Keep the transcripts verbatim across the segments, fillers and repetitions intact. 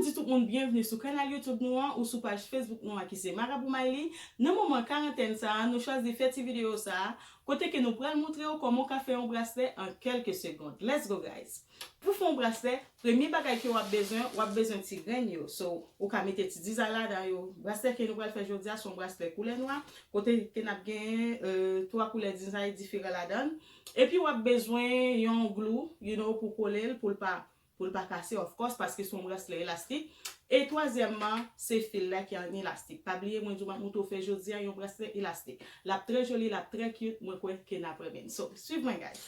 Di tout moun byenvni sou kanal YouTube nou an ou sou paj Facebook nou an ki se Marabou Mayli. Nan moman karantèn sa a, nou chwazi fè ti videyo sa a, kote ke nou pral montre w kòman w ka fè yon braslè an kèlke segond. Let's go, guys! Pou fè yon braslè, premye bagay ke w ap bezwen, w ap bezwen ti grenn yo. So, ou ka mete ti dizay ladan yo. Braslè ke nou pral fè jodi a, se yon braslè koulè nwa, kote ke n ap gen, euh, twa koulè dizay diferan ladan l. Epi w ap bezwen yon glou, you know, pou kole l, pou l pa, pou l pa kase, of course, paske se yon braslè elastik. E twazyèmman, se fil la ki an elastik. Pa bliye, mwen di w m ap montre w fè jodi a yon braslè elastik. L ap trè joli, l ap trè cute, mwen kwè ke n ap renmen l. So, swiv mwen, guys.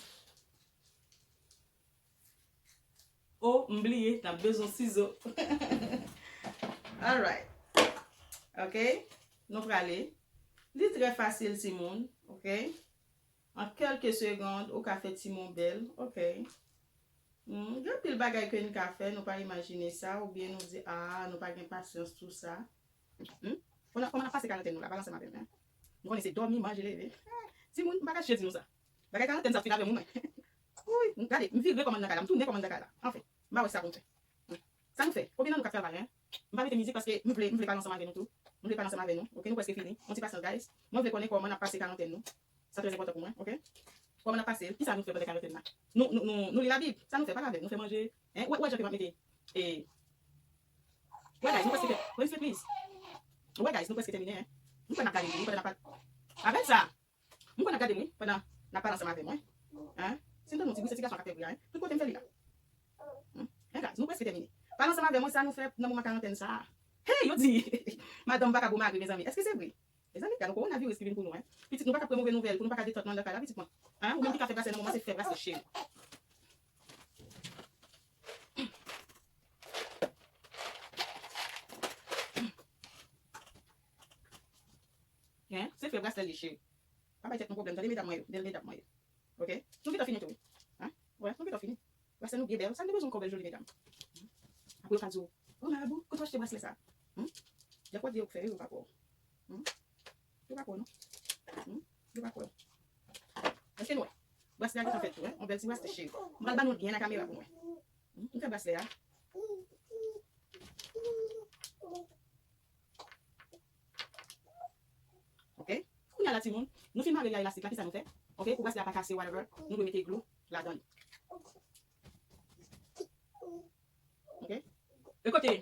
Oh, m bliye, n ap bezwen sizo. Alright. Ok? Nou prale. Li trè fasil, timoun. Ok? An kèlke segond, ou ka fè timoun bèl. Ok? Hmm, gen anpil bagay ke n ka fè, nou pa imajine sa, oubyen nou di, ah, nou pa gen pasyans, tou sa. Hmm? Kòman, kòman n ap pase karantèn nou la? Pale ansanm avè m, hein? M konnen se dòmi, manje, leve. Timoun, m pa ka chita di nou sa. Bagay karantèn sa ap fin avè moun, mwen. Wi, gade, m vire kòm m nan kay la, m tounen kòm m nan kay la. Anfen, m pa wè sa pou m fè. Sa nou fè? Konbyen nan nou k ap travay, hein? M pa mete mizik paske m vle, m vle pale ansanm avè nou tou. M vle pale ansanm avè nou. Ok, nou prèske fini. Yon ti pasyans, guys. Mwen vle konnen kòman n ap pase karantèn nou. Sa trè enpòtan pou mwen, ok? Kòman n ap pase l? Kisa nou fè pandan karantèn la? Nou, nou, nou, nou li Labib? Sa nou fè? Pale avè m. Nou fè manje? Hein? Ou wè, ou wè jan ke m ap mete? E, ou wè, guys, nou prèske fè. Respect, please. Ou wè, guys, nou prèske tèmine, hein? Nou kwè n ap gade m, nou kwè n ap pale. Avèk sa, M konn ap gade m, wi, pandan n ap pale ansanm avè mwen. Hein? Si m tande yon ti bri, se ti gason an k ap fè bri a, hein? Tout kote m fè li la. Hmm? Hein, guys, nou prèske tèmine. Pale ansanm avè mwen, sa nou fè nan moman karantèn sa a? Hey, yo di, madanm vakabon mare, mezanmi. Èske se vre? Mezanmi, gade yon kowonaviris ki vin pou nou, hein? Pitit, nou pa ka pran move nouvèl pou nou pa ka detant nou anndan kay la, pitit mwen. Hein? Ou menm ki ka fè braslè nan moman, se fè braslè, cheri. Hein? Se fè braslè li, cheri. Pa bay tèt nou pwoblèm, tande medam mwen yo, bèl medam mwen yo. Ok? Nou gentan fini tou, wi. Hein? Wè, nou gentan fini. Braslè nou byen bèl, sa n te bezwen ankò bèl joli medam. Apre yo ka di w, oh, Marabou, kote w achte braslè sa? Hmm? Dèfwa w di yo k fè yo, yo pa kwè w. Hmm? Yo pa kwè w, non. Hmm? Yo pa kwè w. Èske nou wè? Braslè a gentan fèt tou, hein? Yon bèl ti braslè, cheri. M pral ba nou l byen nan kamera pou mwen. Hmm? M fè braslè a. Ok? Kounye a la, timoun, nou fin mare li a elastik la, kisa nou fè? Ok, pou braslè a pa kase, whatever, nou dwe mete glou ladan li. Ok? E kote,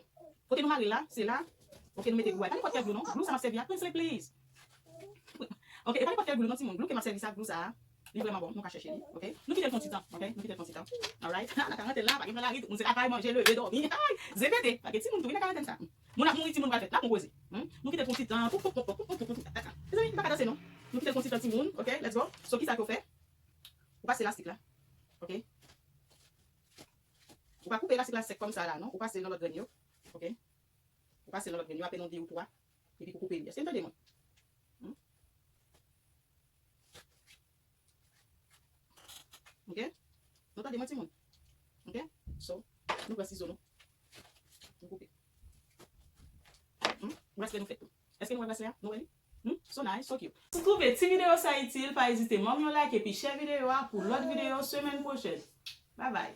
kote nou mare l la, se la. Ok, nou mete glou a. E pa nenpòt kèl glou, non. Glou sa m ap sèvi a, translate, please. Ok, e pa nenpòt kèl glou, non, timoun. Glou ke m ap sèvi sa, glou sa a. Li vrèman bon, nou ka chèche li, ok? Nou kite l fè yon ti tan, ok? Nou kite l fè yon ti tan. Alright? Nan karantèn la, pa gen plan lari, tout moun se lakay, manje, leve, dòmi. Ay! Ze pete, pa gen timoun tou, wi, nan karantèn sa. Moun ap mouri, timoun pral fèt. N ap pran koze. Hmm? Nou kite l fè yon ti tan. Pou, pou, pou. Mezanmi, nou pa ka danse, non. Nou kite l fè yon ti tan, timoun, ok? Let's go. So, kisa ke w fè? Ou pase elastik la. Ok? Ou pa koupe elastik la sèk kòmsa la, non. Ou pase l nan lòt grenn yo. Ok? Ou pase l nan lòt grenn yo, apèn yon de ou twa. Epi pou koupe li. Èske n tande mwen? Hmm? Ok? Nou tande mwen, timoun? Ok? So, nou pran sizo nou. Nou koupe. Hmm? Braslè nou fèt tou. Èske nou wè braslè a? Nou wè li? Hmm? So nice, so cute. Si w twouve ti videyo sa itil, pa ezite ban m yon like epi share videyo a pou lòt videyo semèn pwochèn. Bye bye.